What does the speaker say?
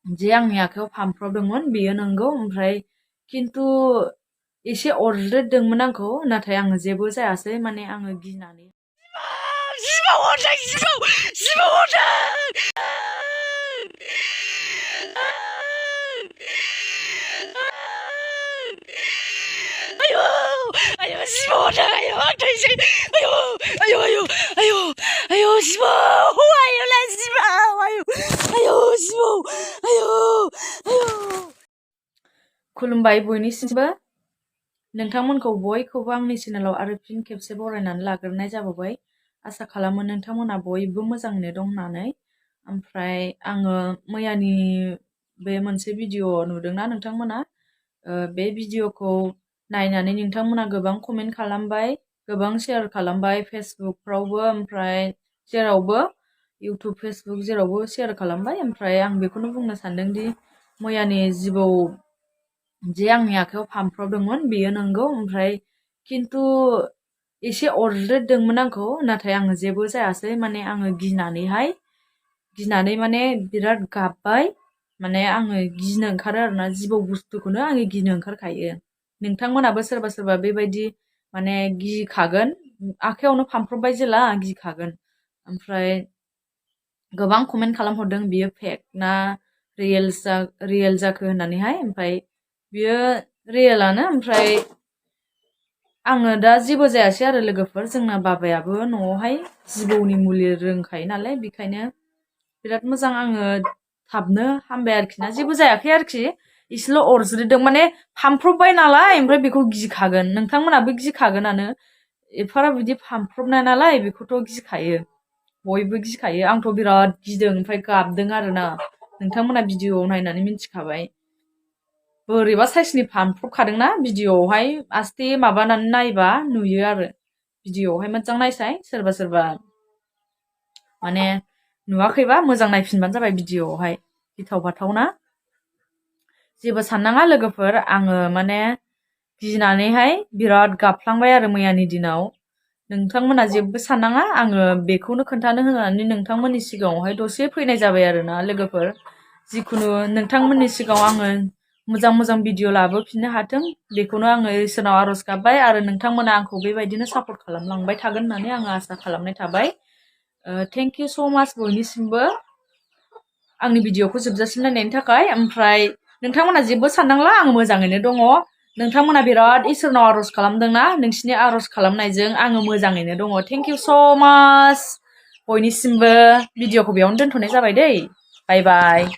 जे आंनि आखायाव फानफ्रबदोंमोन बेयो नंगौ ओमफ्राय खिन्थु एसे अरज्रेददोंमोन आंखौ नाथाय आङो जेबो जायासै माने आङो गिनानै जिबौ अरदों जिबौ अरदों आयौ आयौ जिबौ अरदों आयौ आं थैसै आयौ आयौ आयौ आयौ आयौ जिबौ आयौला जिबौ आयौ आयौ जिबौ आयौ आयौ खुलुमबाय बयनिसिमबो नोंथांमोनखौ बयखौबो आंनि चेनेलाव आरो फिन खेबसे बरायनानै लाग्रोनाय जाबाय आसा खालामो नोंथांमोना बयबो मोजाङैनो दं होननानै ओमफ्राय आङो मैयानि बे मोनसे भिडिअ नुदोंना नोंथांमोना बे भिडिअखौ नायनानै नोंथांमोना गोबां कमेन्ट खालामबाय गोबां शेयार खालामबाय फेसबुकफ्रावबो ओमफ्राय जेरावबो इउटुब फेसबुक जेरावबो शेयार खालामबाय ओमफ्राय आं बेखौनो बुंनो सानदोंदि मैयानि जिबौ जे आंनि आखायाव फानफ्रबदोंमोन बेयो नंगौ ओमफ्राय खिन्थु एसे अरज्रेददोंमोन आंखौ नाथाय आङो जेबो जायासै माने आङो गिनानै माने बिराद गाबबाय माने आङो गिनो ओंखारो आरोना जिबौ बुस्थुखौनो आङो गिनो ओंखारखायो नोंथांमोनाबो सोरबा सोरबा बेबायदि माने गिखागोन आखायावनो फानफ्रबबाय जेला गिखागोन ओमफ्राय गोबां कमेन्ट खालामहरदों बियो फेक ना रियेल जाखो होननानैहाय ओमफ्राय बियो रियेलानो ओमफ्राय आङो दा जेबो जायासै आरो लोगोफोर जोंना बाबायाबो न'आवहाय जिबौनि मुलि रोंखायो नालाय बेखायनो बिराद मोजां आङो थाबनो हामबाय आरोखि ना जेबो जायाखै आरोखि एसेल' अरज्रिदों माने फानफ्रबबाय नालाय ओमफ्राय बेखौ गिखागोन नोंथांमोनाबो गिखागोनानो एफाराब बिदि फानफ्रबनाय नालाय बेखौथ' गिखायो बयबो गिखायो आंथ' बिराद गिदों ओमफ्राय गाबदों आरोना नोंथांमोना भिडिअआव नायनानै मिन्थिखाबाय बोरैबा साइसनि फानफ्रबखादोंना भिडिअआवहाय आस्ते माबानानै नायबा नुयो आरो भिडिअआवहाय मोजां नायसाय सोरबा सोरबा माने नुवाखैबा मोजां नायफिनबानो जाबाय भिडिअआवहाय गिथाव बाथावना जेबो साननाङा लोगोफोर आङो माने गिनानैहाय बिराद गाबफ्लांबाय आरो मैयानि दिनाव नोंथांमोना जेबो साननाङा आङो बेखौनो खोन्थानो होनानै नोंथांमोननि सिगाङावहाय दसे फैनाय जाबाय आरोना लोगोफोर जिखुनु नोंथांमोननि सिगाङाव आङो मोजां मोजां भिडिअ लाबोफिननो हाथों बेखौनो आङो इसोरनाव आरज गाबबाय आरो नोंथांमोना आंखौ बेबायदिनो सापर्ट खालामलांबाय थागोन होननानै आङो आसा खालामनाय थाबाय थेंक इउ स' माच बयनिसिमबो आंनि भिडिअखौ जोबजासिम नायनायनि थाखाय ओमफ्राय नोंथांमोना जेबो साननांला आं मोजाङैनो दङ नोंथांमोना बिराद इसोरनाव आरज खालामदोंना नोंसिनि आरज खालामनायजों आङो मोजाङैनो दङ थेंक इउ स' माच बयनिसिमबो भिडिअखौ बेयावनो दोनथ'नाय जाबाय दै बाय बाय